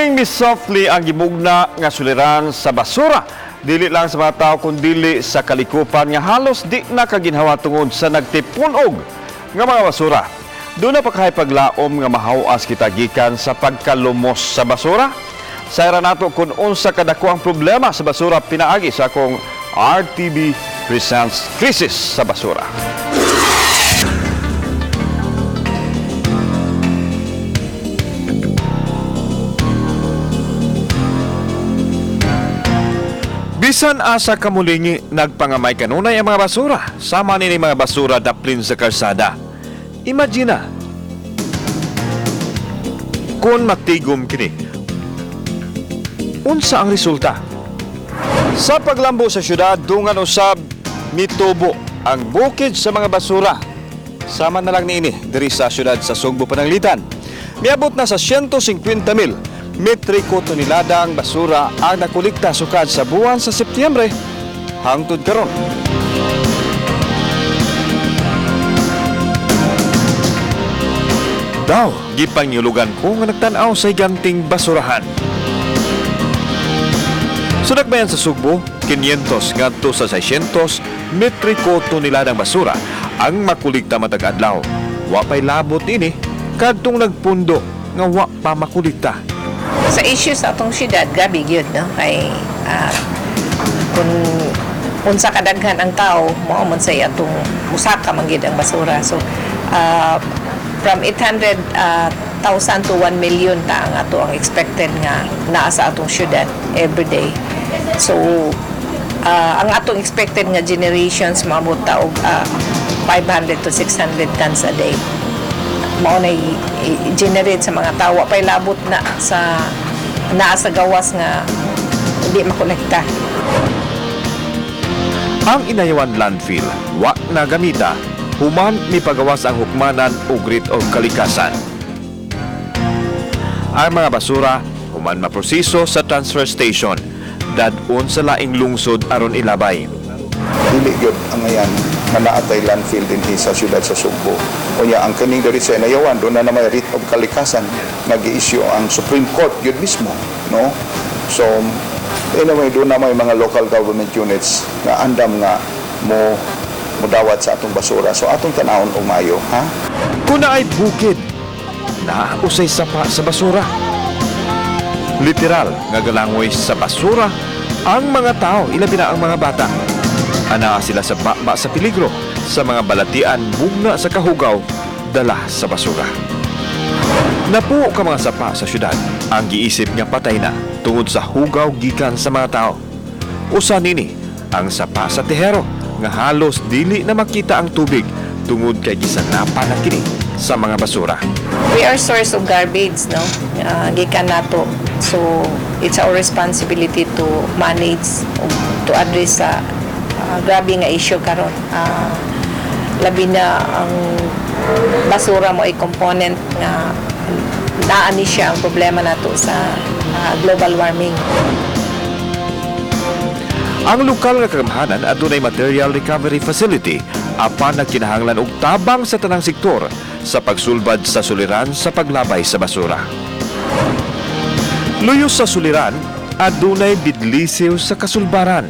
Killing me softly ang gimugna nga suliran sa basura. Dili lang sa mga tao kundili sa kalikupan nga halos di na kaginhawa tungod sa nagtipunog nga mga basura. Duna pa kahay paglaom nga mahawas kita gikan sa pagkalumos sa basura. Sayra nato kung unsa kadako ang problema sa basura pinaagi sa akong RTB Presents Krisis sa Basura. Bisan asa kamulingi, nagpangamay kanunay ang mga basura. Sama nini mga basura daplin sa kalsada. Imagina, kung matigom kini, unsa ang resulta? Sa paglambo sa syudad, dungan usab mitubo ang bukid sa mga basura. Sama na lang niini diri sa syudad sa Sugbo Pananglitan. Miabot na sa 150 mil metriko tonelada ang basura ang nakolekta sukad sa buwan sa Setyembre hangtod karon. Daw, gipangiyulugan ko nga nagtan-aw sa higanting basurahan. Sa dakbayan sa Sugbo, 500 ngadto sa 600 metriko toneladang basura ang makulikta matag adlaw. Wa pa'y labot ini kadtong nagpundo nga wa pa makulikta. Sa issue sa atong syudad, grabe gyud, no, kay kung unsa kadaghan ang tao, mao man say atong musaka man gyud ang basura. So from 800 thousand to 1 million ta ang ato ang expected nga naa sa atong syudad every day. So ang atong expected nga generations maabot ta og 500 to 600 tons a day mao na i-generate sa mga tao. Wa pa'y labot na sa naa sa gawas nga hindi makolekta. Ang Inayawan landfill wa na gamita human mipagawas ang hukmanan og writ og kalikasan. Ang mga basura human maproseso sa transfer station dad-on sa laing lungsod aron ilabay. Dili gyud ang ngayan nga naa tay landfill dinhi sa siyudad sa Sugbo. Unya ang kining diri sa Inayawan, doon na may writ of kalikasan nga gi-issue ang Supreme Court gyud mismo, no? So anyway, doon na may mga local government units nga andam nga mo mudawat sa atong basura. So atong tanawon og maayo, ha? Kung naay bukid, nausay sapa sa basura. Literal nga galangoy sa basura ang mga tao, ilabi na ang mga bata. Anaa sila sa baba sa peligro sa mga balatian bugna sa kahugaw dala sa basura. Napuo ka mga sapa sa syudad ang giisip nga patay na tungod sa hugaw gikan sa mga tao. Usa nini ang sapa sa Tejero nga halos dili na makita ang tubig tungod kay gisanapan na kini sa mga basura. We are source of garbage, no, gikan nato. So it's our responsibility to manage ug to address sa grabe nga issue karon. Labi na ang basura mo ay component nga naa ni siya ang problema nato sa global warming. Ang lokal nga kagamhanan adunay material recovery facility apan nagkinahanglan og tabang sa tanang sektor sa pagsulbad sa suliran sa paglabay sa basura. Luyos sa suliran, adunay bidlisiw sa kasulbaran.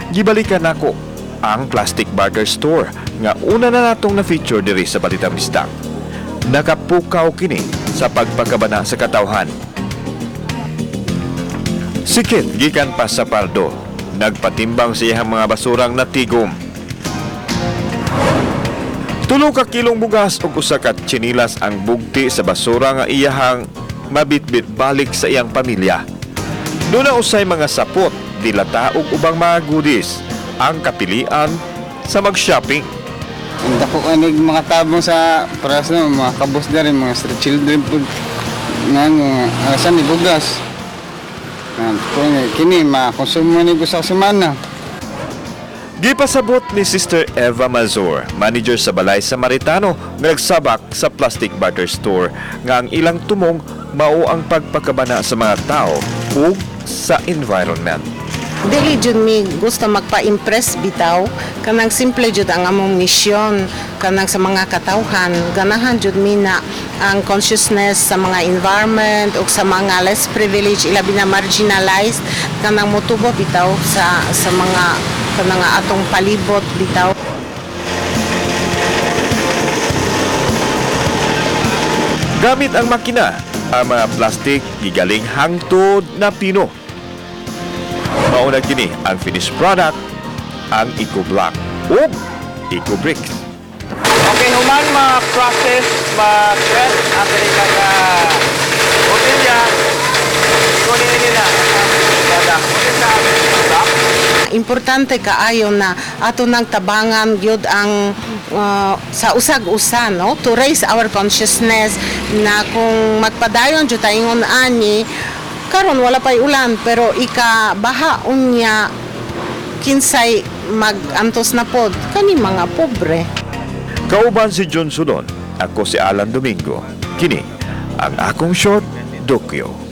Gibalikan nako ang plastic barter store nga una na natong na-feature diri sa Balitang Bisdak. Nakapukaw kini sa pagpakabana sa katawhan. Sikit gikan pa sa Pardo, nagpatimbang sa iyang mga basurang natigom. Tulo ka kilong bugas ug usa ka tsinilas ang bugti sa basura nga iyahang mabitbit balik sa iyang pamilya. Duna usay mga sapot, dilata ug ubang mga goodies ang kapilian sa mag-shopping. Ang dako kanig mga tabang sa paras na mga kabos na rin, mga street children po. Nga, mga alasan ni bugas. Nga, kung kini, makonsumo ni sa semana. Gipasabot ni Sister Eva Mazur, manager sa Balay Samaritano nga nagsabak sa plastic barter store nga ang ilang tumong mao ang pagpakabana sa mga tao ug sa environment. Dili jud mi gusto magpa-impress bitaw, kanang simple jud ang among misyon. Kanang sa mga katawhan, ganahan jud mi na ang consciousness sa mga environment ug sa mga less privileged, ilabi na marginalized, kanang motubo bitaw sa mga kanang atong palibot bitaw. Gamit ang makina, ang mga plastic gigaling hangtod na pino. Mauna kini ang finished product, ang EcoBlock ug EcoBricks. Okay, human ma-process, ma-press ang kanilang botilya, kunin nila ang product. Kunin sa block. Importante kaayo na ato nang tabangan gyud ang sa usag-usa, no, to raise our consciousness na kung magpadayon jud ta ingon ani karon, wala pay ulan, pero ika baha unya, kinsay magantos na pod? Kani mga pobre. Kauban si John Sudon, ako si Alan Domingo. Kini ang akong short dokyo.